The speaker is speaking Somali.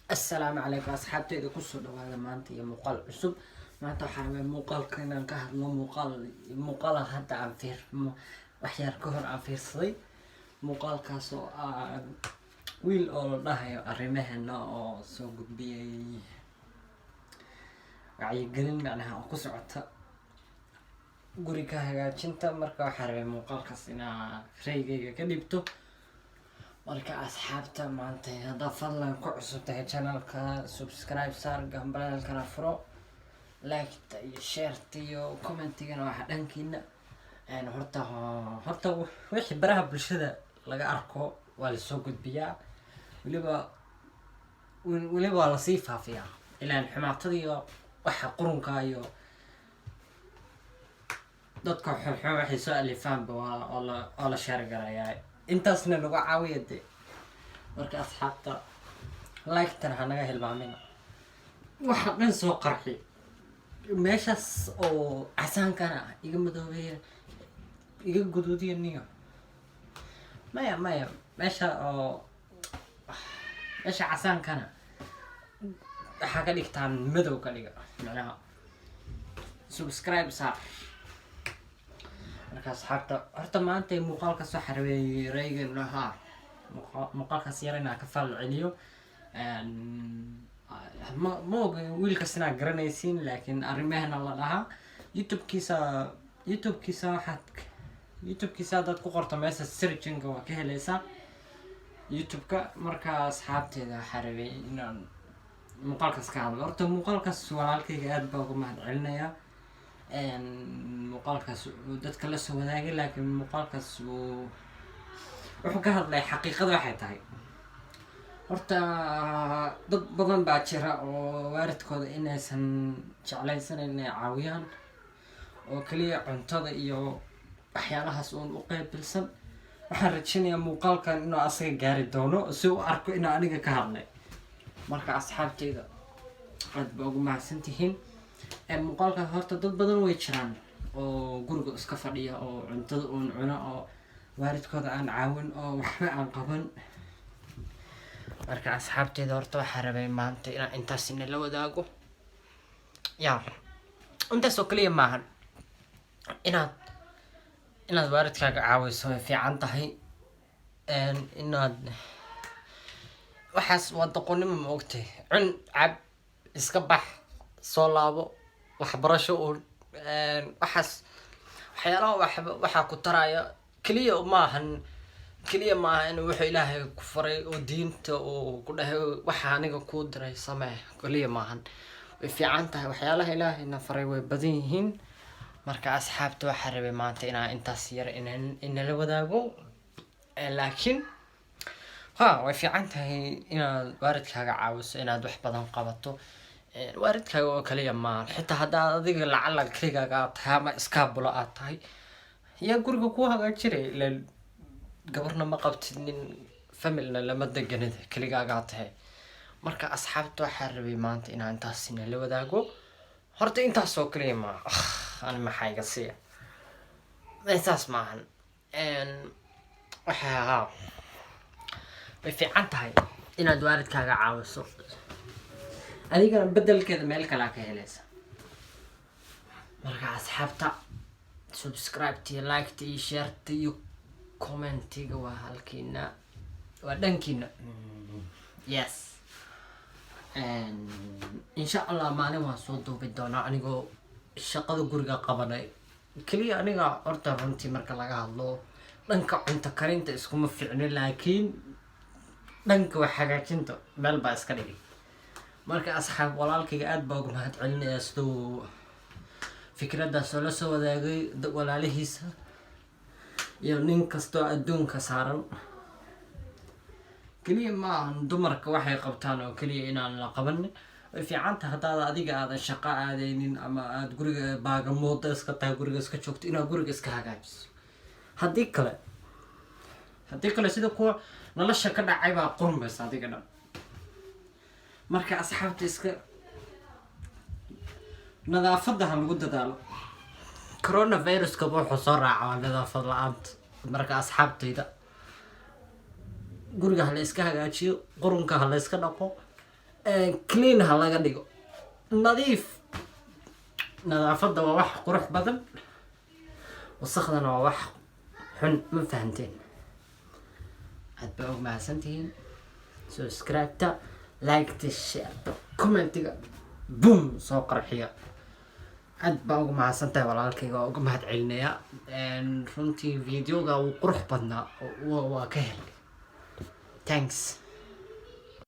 Assalaamu calaykum asxaabteyda, kusoo dhawaada maanta iyo muuqaal cusub. Maanta waxaan rabaa muuqaalka inaan ka hadlo muuqaala hadda aan fiir waxyaar ka hor aan fiirsaday, muuqaalkaas oo ah wiil oo la dhahayo arrimaheena oo soo gudbiyey wacyigelin, macnaha oo ku socota guriga hagaajinta. Marka waxaan rabay muuqaalkaas inaa raygayga ka dhibto. Marka asxaabta, maanta haddaa fadlan ku cusub tahay channelka, subscribe saar, gambaleelkana furo, liketa iyo shareta iyo commentigana waxa dhankiina. Horta wixii baraha bulshada laga arko waa lasoo gudbiyaa, weliba waa lasii faafiyaa, ilaan xumaatada iyo waxa qurunka iyo dadka xunxun waxay soo alifaanba waa la share garayaa. Intaasna nagu caawiya de. Marka asxaabta, like-tana ha naga hilmaamina. Waxa dhan soo qarxi meeshaas oo casaankana ah, iga madoobeeya, iga guduudiya niyo. Maya, maya, meesha oo meesha casaankana waxaa ka dhigtaan madow ka dhiga, macnaha subscribe saar. Marka asxaabta, horta maanta muuqaalkaas waxaa rabay raygan ahaa muuqaalkaas yar inaan ka fal celiyo. Ma og wiilkaas inaa garanaysiin, laakiin arrimahana la dhahaa. YouTube-kiisa waxaad YouTube-kiisa haddaad ku qorto meesha searchinga waa ka heleysaa YouTube-ka. Marka asxaabteeda, waxaa rabay inaan muuqaalkaas ka hadlo. Horta muuqaalkaas walaalkayga aad baa uga mahad celinayaa, muuqaalkaas uu dadka la soo wadaagay, laakiin muuqaalkaas uu wuxuu ka hadlay xaqiiqada waxay tahay. Horta dad badan baa jira oo waalidkooda inaysan jeclaysanin inay caawiyaan, oo keliya cuntada iyo waxyaalahaas uun u qeybilsan. Waxaan rajeynayaa muuqaalkan inuu asaga gaari doono si u arko inaa aniga ka hadlay. Marka asxaabteyda, aad ba ugu mahadsan tihiin muuqaalkaas. Horta dad badan way jiraan oo guriga iska fadhiya oo cuntada uun cuno oo waalidkooda aan caawin oo waxba aan qaban. Marka asxaabteyda, horta waxaa rabay maanta inaan intaas inala wadaago. Ya, intaas oo kaliya maahan, inaad waalidkaaga caawiso way fiican tahay. Inaad waxaas waa doqonnimo, ma ogtahay? Cun, cab, iska bax, soo laabo, waxbarasho uun, waxaas waxyaalaha waxba waxaa ku taraya keliya maahan. Keliya maaha in wuxuu Ilaahay ku faray oo diinta uu ku dhahay waxa aniga kuu diray samee keliya maahan. Way fiican tahay, waxyaalaha Ilaahayna faray way badan yihiin. Marka asxaabta, waxaa rabay maanta inaan intaas yar inala wadaago. Laakiin ha, way fiican tahay inaad waalidkaaga caawiso, inaad wax badan qabato. Waalidkaaga oo kaliya maahan, xitaa haddaad adiga lacala keligaaga aad tahay ama iskaabulo aad tahay, yaa guriga kuu hagaajinay? Ilaan gabarna ma qabtid, nin familna lama deganid, keligaagaa tahay. Marka asxaabta, waxaa rabay maanta inaan intaas inala wadaago. Horta intaas oo kaliya ma ani maxaa iga siiya, intaas maahan. Waxaa way fiican tahay inaad waalidkaaga caawiso, adigana bedelkeeda meel kalea ka helaysa. Marka asxaabta, subscribe-ta iyo like-ta iyo share-ta iyo commentiga waa halkiina, waa dhankiina. Yes, insha Allah maalin waan soo duubi doonaa anigoo shaqada guriga qabanay keliya. Aniga horta runtii marka laga hadlo dhanka cunto karinta iskuma ficno, laakiin dhanka wax hagaajinta meel baa iska dhigay. Marka asxaab, walaalkayga aad baa uga mahad celinayaa siduu fikraddaas oo la soo wadaagay walaalihiisa iyo nin kastoo adduunka saaran. Keliya ma ahan dumarka waxay qabtaan oo keliya inaan la qabanin. Way fiican tahay haddaad adiga aadan shaqo aadeynin ama aada guriga baagamooda iska tahay, guriga iska joogto, inaad guriga iska hagaajiso. Haddii kale sida kuwa nolosha ka dhacay baa qurmaysa adiga dhan. Marka asxaabta, iska nadaafadda ha lagu dadaalo. Coronaviruska wuxuu soo raaca waa nadaafad la-aanta. Marka asxaabtayda, guriga ha la iska hagaajiyo, qurunka ha la iska dhaqo. Clean ha laga dhigo, nadiif. Nadaafadda waa wax qurux badan, wasakhdana waa wax xun. Ma fahanteen? Aad baa ugu mahadsantihiin. Subscribe-ta, like-ta, share-ta, comment-iga, boom, soo qarxiya. Aad baa ugu mahadsantahay walaalkayga, waa uga mahad celinayaa. Runtii videoga wuu qurux badnaa, waa ka helay. Thanks.